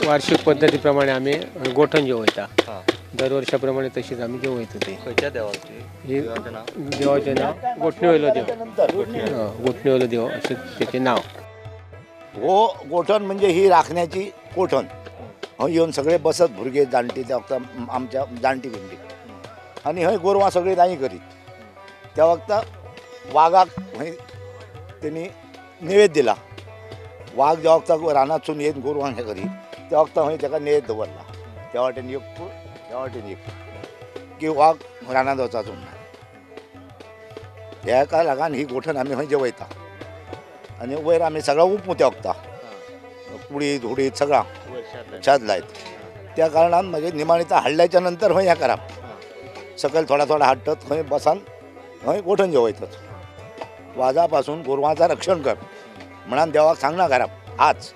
वार्षिक पद्दती प्रमाणे आमी गोठण जेवयता. दर वर्षा प्रमाणे तशीच आमी जेवयता ती. खंयच्या देवाची? ही देवाचें नांव? देवाचें नांव गोठणे वयलो देव. गोठणे वयलो देव अशें तेचें नांव. हो गोठण म्हणजे ही राखण्याची कोठण. हय येवन सगळे बसत भुरगे जाणटी त्या वखता, आमच्या जाणटी बिणटी, आनी हय गोरवां सगळीं दाई करीत. त्या वखता वागाक हय तेणी नैवेद्य दिला. वाग ज्या वखता रानांतसून येत गोरवांक हें करीत त्या वखता हय तेका नैवेद्य दवरला. त्या वाटेन एक, त्या वाटेन एक, की वाग रानांत वचाचो म्हणून. हेका लागून ही गोठण आमी हय जेवयता. आनी वयर आमी सगळो उपमू त्या वखता कुडीत हुडीत सगळा छात लायत. त्या कारणान मागीर निमाणी हाडल्याच्या नंतर हय हें करप, सकयल थोडा थोडा हाडटत, खंय बसान हय गोठण जेवयतात. वाजा पासून गोरवांचा रक्षण कर म्हणान देवाक सांगना करप. आज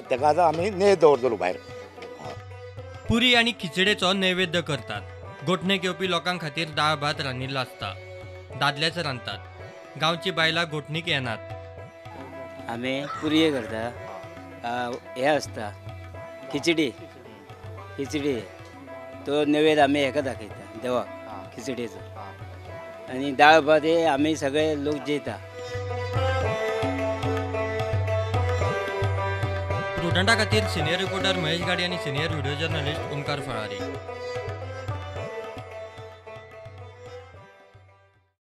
तेका आतां आमी नैवेद्य दवरतलो भायर. पुरी आनी खिचडेचो नैवेद्य करतात. गोठणेक येवपी लोकां खातीर दाळ भात रांदिल्लो आसता. दादलेच रांदतात. गांवची बायलां गोठणीक येनात. आमी पुरये करता, हें आसता खिचडी. खिचडी तो नैवेद्य आमी हेका दाखयता देवाक, खिचडीचो. आनी दाळ भात हे आमी सगळे लोक जेयता. प्रुडंटा खातीर सिनियर रिपोर्टर महेश गाडी आनी सिनियर व्हिडिओ जर्नलिस्ट ओमकार फळारी.